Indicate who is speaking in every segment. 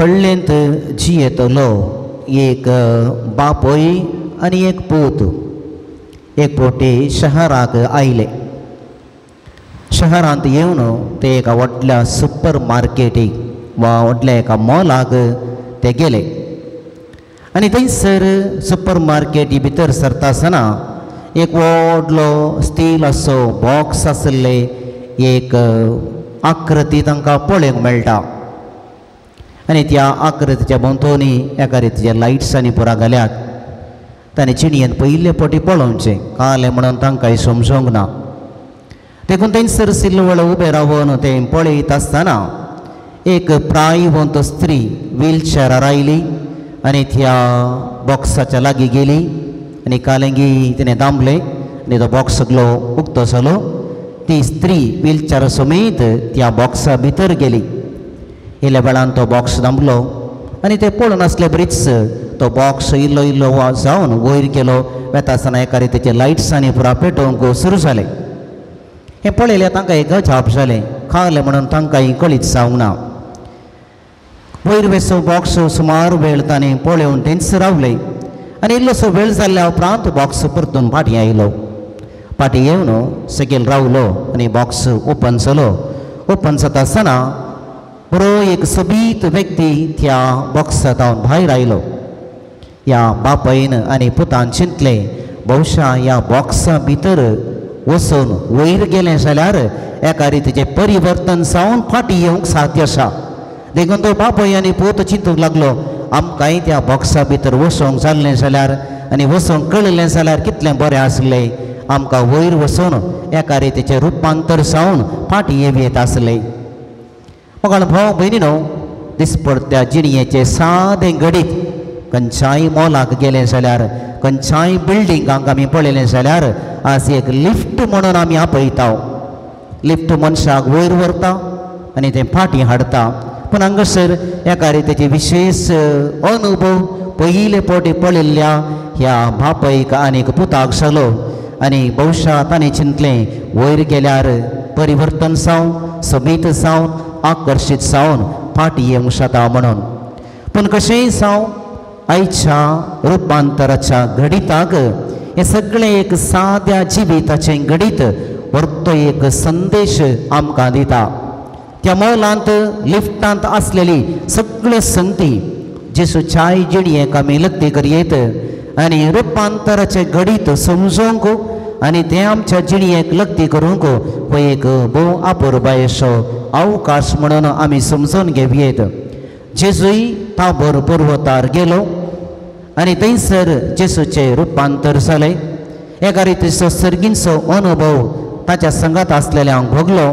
Speaker 1: खळ्ळेंत जियेतलो एक बापूय आनी एक पूत एक फावटी शहराक आयले. शहरांत येवन ते एका व्हडल्या सुपर मार्केटीक वा व्हडल्या एका मॉलाक ते गेले आनी थंयसर सुपर मार्केटी भितर सरता आसतना एक व्हडलो स्टील असो बॉक्स आशिल्ले एक आकृती तांकां पळोवंक मेळटा आनी त्या आकृतीच्या भोंवतणी एका रितीच्या लायट्सांनी पुरा घाल्यात. तांणी चिणयेन पयले फावटी पळोवचें कालें म्हणून तांकां समजोंक ना. देखून थंयसर सिल्वळ उबें रावन तें पळयत आसतना एक प्रायवंत स्त्री व्हीलचेरार आयली आनी त्या बॉक्साच्या लागीं गेली आनी कालेंगी तिणें दामलें आनी तो बॉक्स सगलो उक्तो जालो. ती स्त्री व्हीलचेरा समेत त्या बॉक्सा भितर गेली. इल्ल्या वेळान तो बॉक्स दामलो आनी ते पळोवन आसले बरीच तो बॉक्स इल्लो इल्लो जावन वयर गेलो. वेता आसतना एका रितीचे लायट्सांनी पुरा पेटोवंक सुरू जालें. हें पळयलें तांकां एक अजाप जालें. खालें म्हणून तांकां कळीत जावंक ना. वयर वेसो बॉक्स सुमार वेळ ताणें पळोवन थंयच रावलें आनी इल्लोसो वेळ जाल्ल्या उपरांत बॉक्स परतून फाटीं आयलो. फाटीं येवन सकयल रावलो आनी बॉक्स ओपन जालो. ओपन जाता आसतना बरो एक सोबीत व्यक्ती त्या बॉक्सा जावन भायर आयलो. ह्या बापायन आनी पुतान चिंतलें बहुशा ह्या बॉक्सा भितर वचून वयर गेलें जाल्यार एका रितीचें परिवर्तन जावन फाटीं येवंक साध्य आसा. देखून तो बापूय आनी पूत चिंतूंक लागलो आमकांय त्या बॉक्सा भितर वचोंक जाल्लें जाल्यार आनी वचोंक कळिल्लें जाल्यार कितलें बरें आसलें. आमकां वयर वचून एका रितीचें रुपांतर जावन फाटीं येवं येता आसलें. मगळ भाव भयणीनो, दिसपडत्या जिणयेचें सादें घडीत खंयच्याय मॉलाक गेलें जाल्यार खंयच्याय बिल्डिंगांक आमी पळयलें जाल्यार आज एक लिफ्ट म्हणून आमी आपयता. लिफ्ट मनशाक वयर व्हरता आनी तें फाटीं हाडटा. पूण हांगासर एका रितीचे विशेश अनुभव पयले फावटी पळयल्ल्या ह्या बापायक आनी पुताक जालो आनी बहुशा ताणें चिंतलें वयर गेल्यार परिवर्तन जावन सोबीत जावन आकर्शीत जावन फाटीं येवंक शकता म्हणून. पूण कशेंय जावं आयच्या रुपांतराच्या घडिताक हें सगळें एक साद्या जिविताचें घडीत व्हरतो एक संदेश आमकां दिता. त्या मॉलांत लिफ्टांत आसलेली सगळे संगती जेसूच्याय जिणयेक आमी लग्ती करयेत आनी रुपांतराचें घडीत समजोवंक आनी तें आमच्या जिणयेक लग्ती करूंक हो एक भोव अपुरबायेचो अवकाश म्हणून आमी समजून घेवयेत. जेजूय ताबोर पर्वतार गेलो आनी थंयसर जेसूचें रुपांतर जालें. एका रितीचो सर्गींचो अनुभव ताच्या संगात आसलेल्यांक भोगलो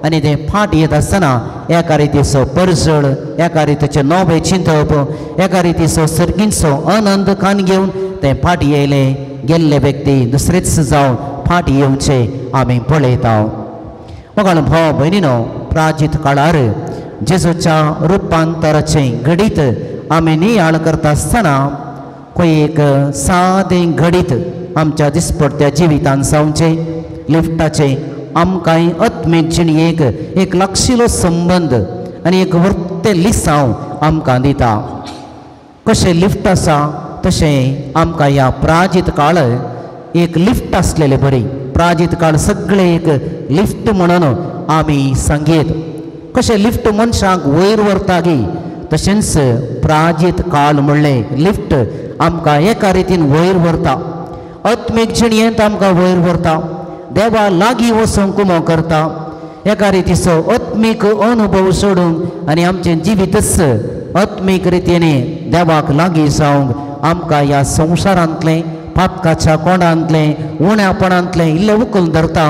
Speaker 1: आनी तें फाट येत आसतना एका रितीचो परजळ, एका रितीचें नवें चिंतप, एका रितीचो सर्गींचो आनंद कान घेवन तें फाट येयलें. गेल्ले व्यक्ती दुसरेच जावन फाट येवचे आमी पळयता. मगळ भाव भयणीनो, प्राचीत काळार जेजूच्या रुपांतराचें घडीत आमी नियाळ करता आसतना खंय एक सादें घडीत आमच्या दिसपडत्या जिवितान जावचें लिफ्टाचें आमकांय आत्मीक जिणयेक एक लागशिलो संबंद आनी एक व्हडलें लिसांव आमकां दिता. कशें लिफ्ट आसा तशें आमकां ह्या प्राचीत काळ एक लिफ्ट आसलेले बरी. प्राचीत काळ सगळें एक लिफ्ट म्हणून आमी सांगयेत. कशें लिफ्ट मनशांक वयर व्हरता गी तशेंच प्राचीत काळ म्हणलें लिफ्ट आमकां एका रितीन वयर व्हरता. आत्मीक जिणयेंत आमकां वयर व्हरता. देवा लागीं वचूंक कुमो करता. एका रितीचो आत्मीक अनुभव सोडूंक आनी आमचें जिवीतच आत्मीक रितीन देवाक लागीं जावंक आमकां ह्या संवसारांतलें पातकाच्या कोणांतलें उण्यापणांतलें इल्लें उखलून धरता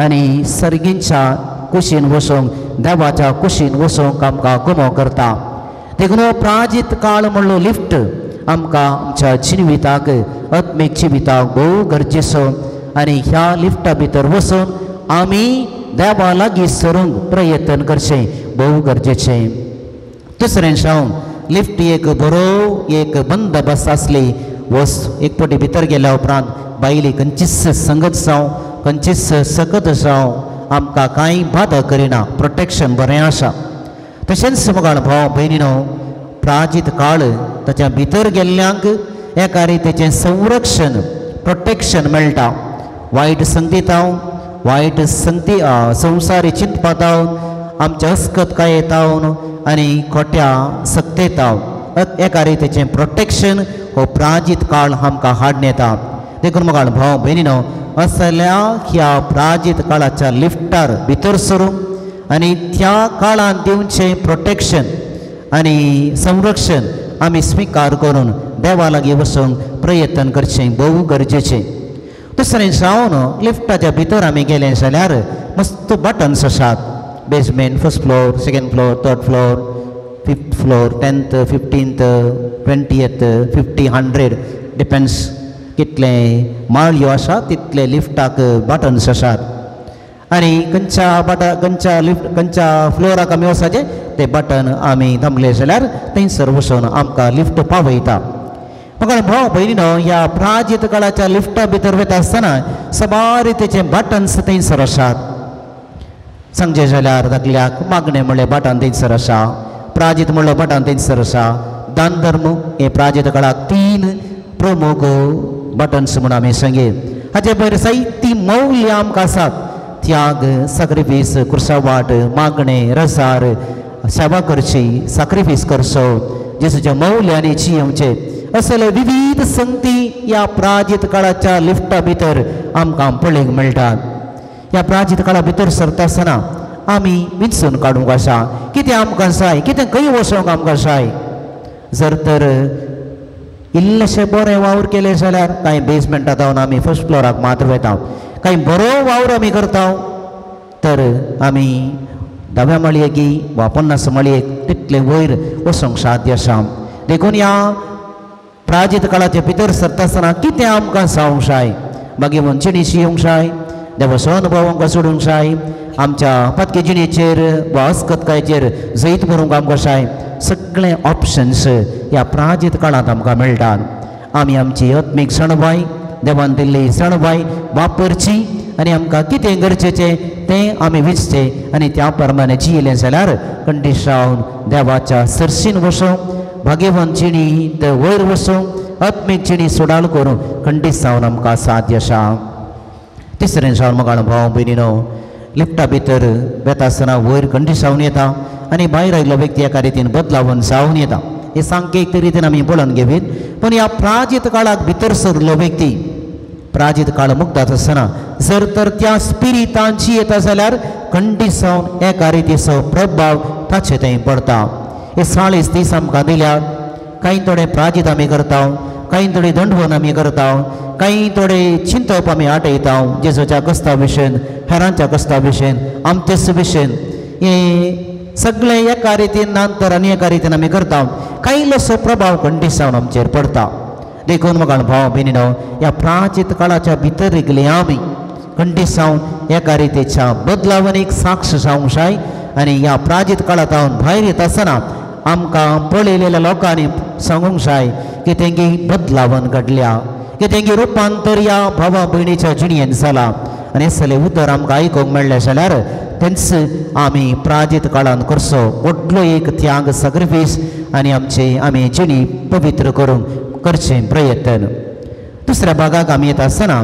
Speaker 1: आनी सर्गींच्या कुशीन वचूंक देवाच्या कुशीन वचूंक आमकां कुमो करता. देखून हो प्राचीत काळ म्हणलो लिफ्ट आमकां आमच्या जिविताक आत्मीक जिविताक भोव गरजेचो आनी ह्या लिफ्टा भितर वचून आमी देवा लागीं सरूंक प्रयत्न करचें भोव गरजेचें. दुसरें जावन लिफ्ट एक बरो एक बंदोबस्त आसली वस एक फावटी भितर गेल्या उपरांत बायली खंयचीच संगत जावं खंयचीच सकत जावं आमकां कांय बादा करिना. प्रोटेक्शन बरें आसा. तशेंच मोगाळ भाव भयणीनो, प्राजीत काळ ताच्या भितर गेल्ल्यांक एका रितीचें संरक्षण, प्रोटेक्शन मेळटा. वायट संगतीतावन, वायट संगती संवसारी चिंतपातावन, आमच्या अस्कतकायेतावन आनी खोट्या सक्तेतावन एका रितीचें प्रोटेक्शन हो प्राजीत काळ आमकां हाडून येता. देखून म्हाका भाव भयणीनो, असल्या ह्या प्राजीत काळाच्या लिफ्टार भितर सरूं आनी त्या काळान दिवचें प्रोटेक्शन आनी संरक्षण आमी स्विकार करून देवा लागीं वचूंक प्रयत्न करचें भोव गरजेचें. दुसरें जावन लिफ्टाच्या भितर आमी गेले जाल्यार मस्त बटन्स आसात. Basement, first floor, second floor, third floor, fifth floor, 10th, 15th, 20th, 50, 100, depends कितले माळयो आसा तितले लिफ्टाक बटन्स आसात. आनी खंयच्या बटन, खंयच्या लिफ्ट, खंयच्या फ्लोराक आमी वचपाचें ते बटन आमी दामले जाल्यार थंयसर वचून आमकां लिफ्ट पावयता. म्हाका भाव भयणीनो, ह्या प्राजीत काळाच्या लिफ्टा भितर वता आसतना सबार रितीचे बटन्स थंयसर आसात. सांगचें जाल्यार धाकल्याक मागणें म्हणलें बटन थंयसर आसा, प्राजीत म्हणलो बटन थंयसर आसा, दान धर्म हे प्राजीत काळाक 3 प्रमुख बटन्स म्हूण आमी सांगीत. हाचे भायर जायतीं मौल्यां आमकां आसात. त्याग, सॅक्रिफीस, कुर्सावाट, मागणें, रजार, सेवा करची, सॅक्रिफीस करचो, जेजूच्या मौल्यांनी जियेवचें, असले विविध संगती ह्या प्राजीत काळाच्या लिफ्टा भितर आमकां पळोवंक मेळटात. ह्या प्राजीत काळा भितर सरता आसतना आमी विंचून काडूंक आसा कितें आमकां जाय, कितें खंय वचोंक आमकां जाय. जर तर इल्लेशें बरें वावर केलें जाल्यार कांय बेजमेंटांत जावन आमी फर्स्ट फ्लोराक मात्र वता, कांय बरो वावर आमी करता तर आमी 10व्या माळयेक वा 50 माळयेक तितले वयर वचोंक साध्य आसा. देखून ह्या प्राजीत काळाचे भितर सरता आसतना कितें आमकां जावंक जाय, मागीर मनशेणी शिवंक जाय, देवाचो अनुभव आमकां सोडूंक जाय, आमच्या पातके जिणेचेर वा अस्कतकायेचेर जैत बरोवंक आमकां जाय. सगळे ऑप्शन्स ह्या प्राजीत काळांत आमकां मेळटात. आमी आमची आत्मीक सणबाय, देवान दिल्ली सणबाय वापरची आनी आमकां कितें गरजेचें तें आमी विचचें आनी त्या प्रमाणे जियेलें जाल्यार कंडिशावन देवाच्या सरशीन वचूं, भाग्यवान जिणी ते वयर वचूं, आत्मीक जिणी सुडाळ करूं खंडीत जावन आमकां साध्य आसा. तिसरें जावन म्हाका भाव भयणीनो, लिफ्टा भितर वेता आसतना वयर खंडीत जावन येता आनी भायर आयिल्लो व्यक्ती एका रितीन बदलावन जावन येता. हे सामकें एक रितीन आमी पळोवन घेवीत. पूण ह्या प्राजीत काळाक भितर सरलो व्यक्ती प्राजीत काळ मुक्तात आसतना जर तर त्या स्पिरितांची येता जाल्यार खंडीत जावन एका रितीचो प्रभाव ताचे थंय पडटा. हे 40 दीस आमकां दिल्यात. कांय थोडे प्राजीत आमी करता, कांय थोडे दंडवन आमी करता, कांय थोडे चिंतप आमी आटयता जेजूच्या कस्ता भशेन, हेरांच्या कस्ता भशेन, आमचेच भशेन. हे सगळे एका रितीन नंतर आनी एका रितीन आमी करता. कांय इल्लोसो प्रभाव खंडीत जावन आमचेर पडटा. देखून म्हाका भाव भयणीनो, ह्या प्राचीत काळाच्या भितर रिगले आमी खंडीत जावन एका रितीच्या बदलावन एक साक्ष जावंक जाय. आनी ह्या प्राचीत काळांत भायर येता आसतना आमकां पळयलेल्या लोकांनी सांगूंक जाय की तेंगी बदलावन घडल्या, की तेंगी रुपांतर ह्या भावा भयणीच्या जिणेन जाला. आनी असलें उतर आमकां आयकूंक मेळ्ळें जाल्यार तेंच आमी प्राजीत काळान करचो व्हडलो एक त्याग, सॅक्रिफीस आनी आमचे आमी जिणी पवित्र करूंक करचें प्रयत्न. दुसऱ्या भागाक आमी येता आसतना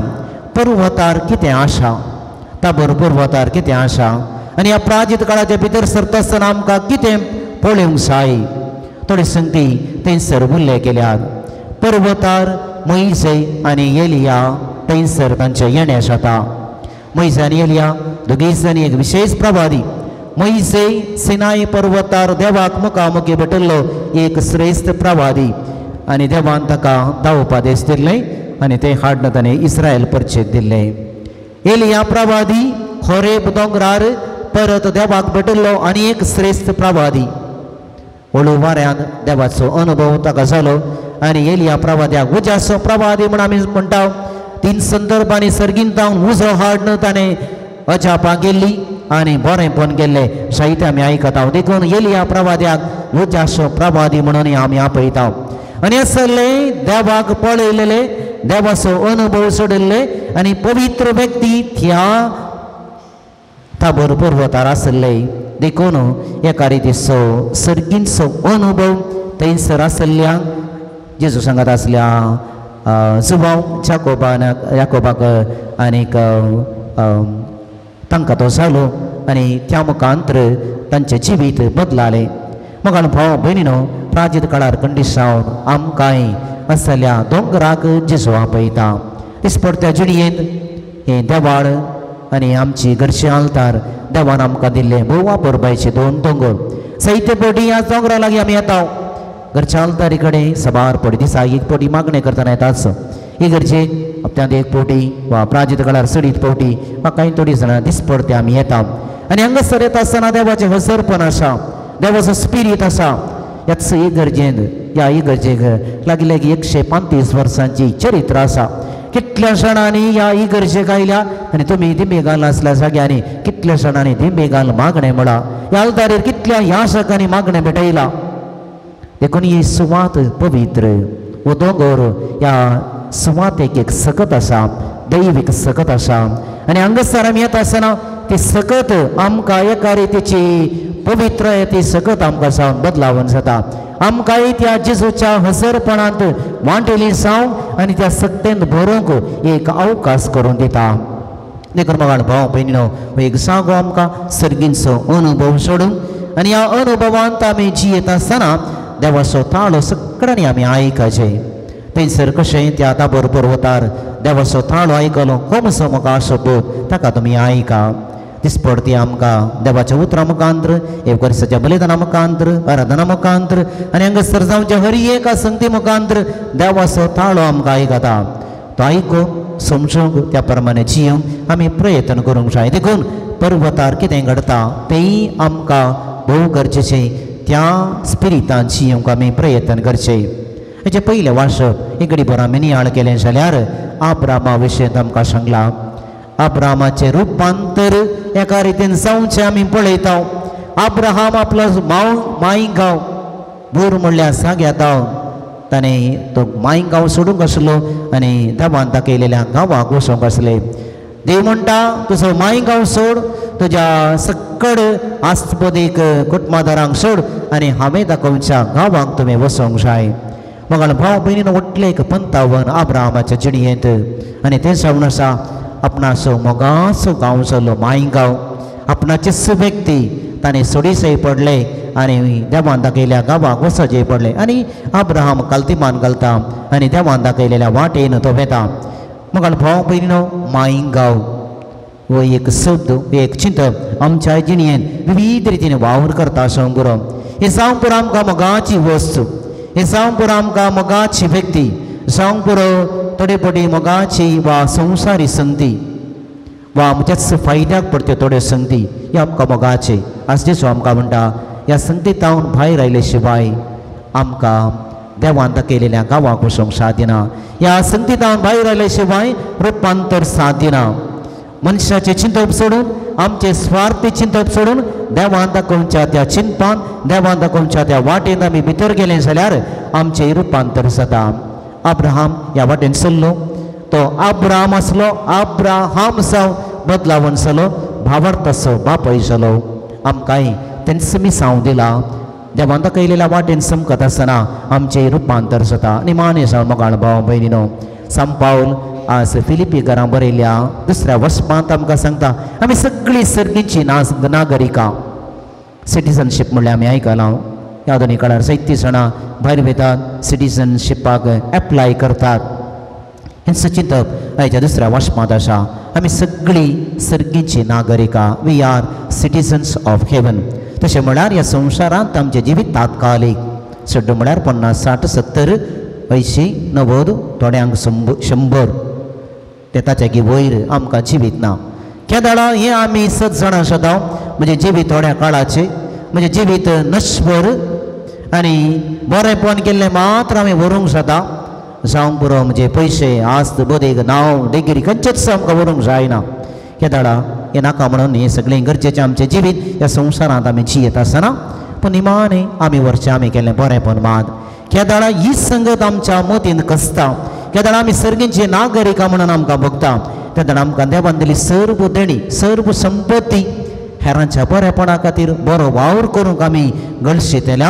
Speaker 1: पर्वतार कितें आशा, ताबोर पर्वतार कितें आशा आनी ह्या प्राजीत काळाच्या भितर सरता आसतना आमकां कितें पळोवंक जाय, थोडे संगती थंयसर उल्लेख केल्यात. पर्वतार मोयजे आनी एलिया थंयसर तांचें येणें जाता. मोयजे आनी एलिया दोगीय जाण एक विशेष प्रवादी. मोयजे सिनाय पर्वतार देवाक मुखामुखी भेटिल्लो एक श्रेश्ठ प्रवादी आनी देवान ताका 10 उपदेश दिल्ले आनी ते हाडून ताणें इस्रायल परचेक दिल्ले. एलिया प्रवादी होरेब दोंगरार परत देवाक भेटिल्लो आनी एक श्रेश्ठ प्रवादी. हळू वाऱ्यान देवाचो अनुभव ताका जालो आनी एलिया प्रवाद्याक उज्याचो प्रवादी म्हूण आमी म्हणटा. 3 संदर्भांनी सर्गीन जावन उजो हाडून ताणें अजापां केल्ली आनी बरेंपण केल्लें साहित्य आमी आयकता. देखून एलिया प्रवाद्याक उज्याचो प्रवादी म्हणून आमी आपयता. आनी आसले देवाक पळयलेले, देवाचो अनुभव सोडिल्ले आनी पवित्र व्यक्ती त्या ताबोर पर्वतार आसले. देखून एका रितीचो सर्गींचो अनुभव थंयसर आसल्या जेजू सांगत आसल्या जुवांव जाकोबान याकोबाक आनीक तांकां तो जालो आनी त्या मुखांतर तांचें जिवीत बदलालें. मगान भाव भयणीनो प्राचीन काळार कंडिसावन आमकांय आसल्या दोंगराक जेजू आपयता. दिसपडत्या जिणयेंत हें देवाळ आनी आमची घरचे आल्तार देवान आमकां दिल्ले भोव वापरपाचे दोन दोंगर सैते पटी ह्या दोंगरा लागीं आमी येता. घरच्या आल्तारी कडेन सबार पटी दिसाक एक पटी मागणें करतना येताच. ही गरजेक हप्त्यांत एक पवटी वा प्राचीन काळार सडीत पवटी वा कांय थोडी जाणां दिसपडते आमी येता. आनी हांगासर येता आसतना देवाचें हजरपण आसा, देवाचो स्पिरीत आसा. ह्याच इगर्जेंत ह्या इगर्जेक लागीं लागीं 135 वर्सांची चरित्र आसा. कितल्या जाणांनी ह्या इगर्जेक आयल्या आनी तुमी दिंबे घाल आसल्या जाग्यांनी कितल्या जाणांनी दिंबे घाल मागणें म्हळां. ह्या आल्तारेर कितल्या यासकांनी मागणें भेटयलां. देखून ही सुवात पवित्र हो दोंगर ह्या सुवातेक एक सकत आसा, दैवीक सकत आसा. आनी हांगासर आमी येता आसतना ती सकत आमकां एका रितीची पवित्र ती सकत आमकां जावन बदलावन जाता. आमकांय त्या जेजूच्या हजरपणांत वांटेली जावंक आनी त्या सक्तेन भरोवंक एक अवकाश करून दिता. देखून मगाळ भाव भयणीनो एक जागो आमकां सर्गींचो अनुभव सोडूंक आनी ह्या अनुभवांत आमी जियेत आसतना देवाचो ताळो सगळ्यांनी आमी आयकाचें. थंयसर कशें त्या ताबोर पर्वतार देवाचो ताळो आयकलो कोमसो म्हाका असो बोध ताका तुमी आयका. दिसपडती आमकां देवाच्या उतरां मुखांत्र, एवकरिसाच्या बलिदाना मुखांत्र, आराधना मुखांत्र आनी हांगासर जावच्या हर एका संगती मुखांत्र देवाचो ताळो आमकां आयकता. तो आयकूंक समजूंक त्या प्रमाणे जियोंक आमी प्रयत्न करूंक जाय. देखून पर्वतार कितें घडटा तेंय आमकां भोव गरजेचें. त्या स्पिरितान जियोंक आमी प्रयत्न करचें. हेचें पयलें वाचप एक घडी भर आमी नियाळ केलें जाल्यार आब्रामा विशयांत आमकां सांगलां. अब्रामाचें रुपांतर एका रितीन जावचें आमी पळयता. अब्राहम आपलो मायगांव बूर म्हणल्यार जाग्या धांवन ताणें तो मायगांव सोडूंक आसलो आनी देवान दाखयलेल्या गांवाक वचूंक आसले. देव म्हणटा तुजो मायगांव सोड, तुज्या सकड आस्पदीक कुटुंबादारांक सोड आनी हांवें दाखोवच्या गांवाक तुमी वचूंक जाय. मगाळ भाव भयणीन व्हडलें एक पंतावन अब्राहमाच्या जिणयेंत आनी तें जावन आसा आपणाचो मोगाचो गांव जालो मायगांव. आपणाचेच व्यक्ती ताणें सोडीसय पडले आनी देवान दाखयल्या गांवाक वचचें पडलें आनी अब्राहम कालतिमान घालता आनी देवान दाखयलेल्या वाटेन तो वेता. मगाळ भाव भयणीनो मायगांव हो एक शब्द एक चिंतप आमच्या जिणयेन विविध रितीन वावर करता जावंक पुरो. हें जावंक पुरो आमकां मोगाची वस्तू, हें जावंक पुरो आमकां मोगाची व्यक्ती, जावंक पुरो थोडे पटी मोगाची वा संवसारी संगती वा आमच्याच फायद्याक पडट्यो थोड्यो संगती ह्यो आमकां मोगाचे. आज जेजू आमकां म्हणटा ह्या संगतींत भायर आयले शिवाय आमकां देवान दाखयलेल्या गांवाक वचूंक साध्य ना. ह्या संगतींत भायर आयले शिवाय रुपांतर साध्य ना. मनशाचें चिंतप सोडून आमचें स्वार्थी चिंतप सोडून देवान दाखोवच्या त्या चिंतपान देवान दाखोवच्या त्या वाटेन आमी भितर गेले जाल्यार आमचें रुपांतर जाता. अब्राहम ह्या वाटेन चल्लो, तो अब्राहम आसलो, अब्राहम जावन बदलावन जालो, भावार्थाचो बापय जालो. आमकांय तेंच मिसांव दिला. देवान दाखयलेल्या वाटेन चमकत आसतना आमचें रुपांतर जाता. निमाणें जावन मोगाळ भाव भयणीनो सांत पावल आज फिलिपी घरां बरयल्या दुसऱ्या वसपांत आमकां सांगता आमी सगळीं सर्गीची नागरिकां. सिटीजनशीप म्हणल्यार आमी आयकलां ह्या दोनी काळार जायतीं जाणां भायर वयतात सिटीजनशिपाक एप्लाय करतात. हें चिंतप आयच्या दुसऱ्या वाचपांत आसा. आमी सगळीं सर्गीची नागरिकां, we are citizens of heaven. तशें म्हळ्यार ह्या संवसारांत आमचें जिवीत तात्कालीक, चड म्हळ्यार 50, 60, 70, 80, 90, थोड्यांक 100 ते ताच्या वयर आमकां जिवीत ना. केदाळा हें आमी सत जाणां सदां म्हणजे जिवीत थोड्या काळाचें, म्हणजे जिवीत नश्वर आनी बरेंपण केल्लें मात्र आमी व्हरूंक जाता. जावंक पुरो म्हणजे पयशे, आस्त, बदेक, नांव, डिग्री खंयचेच आमकां व्हरूंक जायना. केदाळा हें नाका म्हणून हें सगळें गरजेचें आमचें जिवीत ह्या संवसारांत आमी जियेत आसतना पूण निमाणें आमी व्हरचें आमी केल्लें बरेंपण मात. केदाळा ही संगत आमच्या मतीन कसता, केदाळा आमी सर्गींचे नागरिकां म्हणून आमकां भोगता, तेन्ना आमकां देवान दिली सर्व देणी, सर्व संपत्ती हेरांच्या बरेपणा खातीर बरो वावर करूंक आमी गळशितले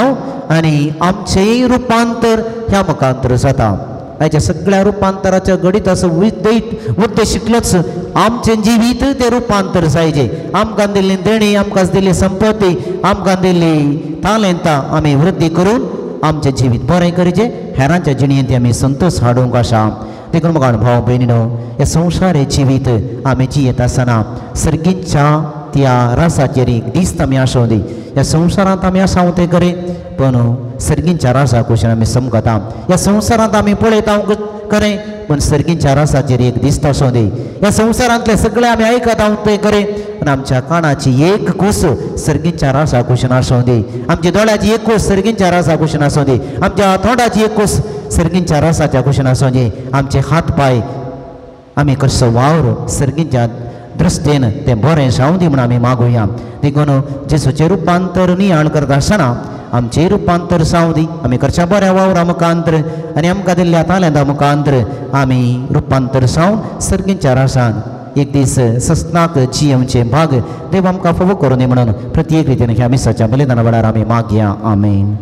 Speaker 1: आनी आमचेंय रुपांतर ह्या मुखांतर जाता. हाच्या सगळ्या रुपांतराच्या घडीत असो उद्देश इतलोच, आमचें जिवीत तें रुपांतर जायचे. आमकां दिल्ली देणी, आमकां दिल्ली संपत्ती, आमकां दिल्ली तालेंतां आमी वृद्धी करून आमचें जिवीत बरें करचें, हेरांच्या जिणेंत आमी संतोश हाडूंक आसा. देखून म्हाका भाव भयणीनो, ह्या संवसार जिवीत आमी जियेत आसतना सर्गीच्या त्या रासाचेर एक दीस आमी आसों दी. ह्या संवसारांत आमी आसा तें खरें, पूण सर्गींच्या रासा कुशीन आमी समकता. ह्या संवसारांत आमी पळयता खरें, पूण सर्गींच्या रासाचेर एक दीस आसूं दी. ह्या संवसारांतले सगळे आमी आयकता तें खरें, पूण आमच्या कानाची एक कूस सर्गींच्या रासा कुशीन आसूं दी. आमच्या दोळ्याची एक कूस सर्गींच्या रासा कुशीन आसूं दी. आमच्या तोंडाची एक कूस सर्गींच्या रासाच्या कुशीन आसूं दी. आमचे हात पांय आमी कसो वावर सर्गींच्या दृश्टेन तें बरें जावं दी म्हूण आमी मागुया. देखून जेजूचें रुपांतर नियाळ करता आसतना आमचें रुपांतर जावं दी. आमी करच्या बऱ्या वावरा मुखांतर आनी आमकां दिल्ल्या तालेंता मुखांतर आमी रुपांतर जावन सर्गींच्या रासान एक दीस सस्नाक जियेवचें भाग देव आमकां फावो करूं दी म्हणून प्रत्येक रितीन ह्या मिसाच्या बलिदाना वेळार आमी मागया. आमेन.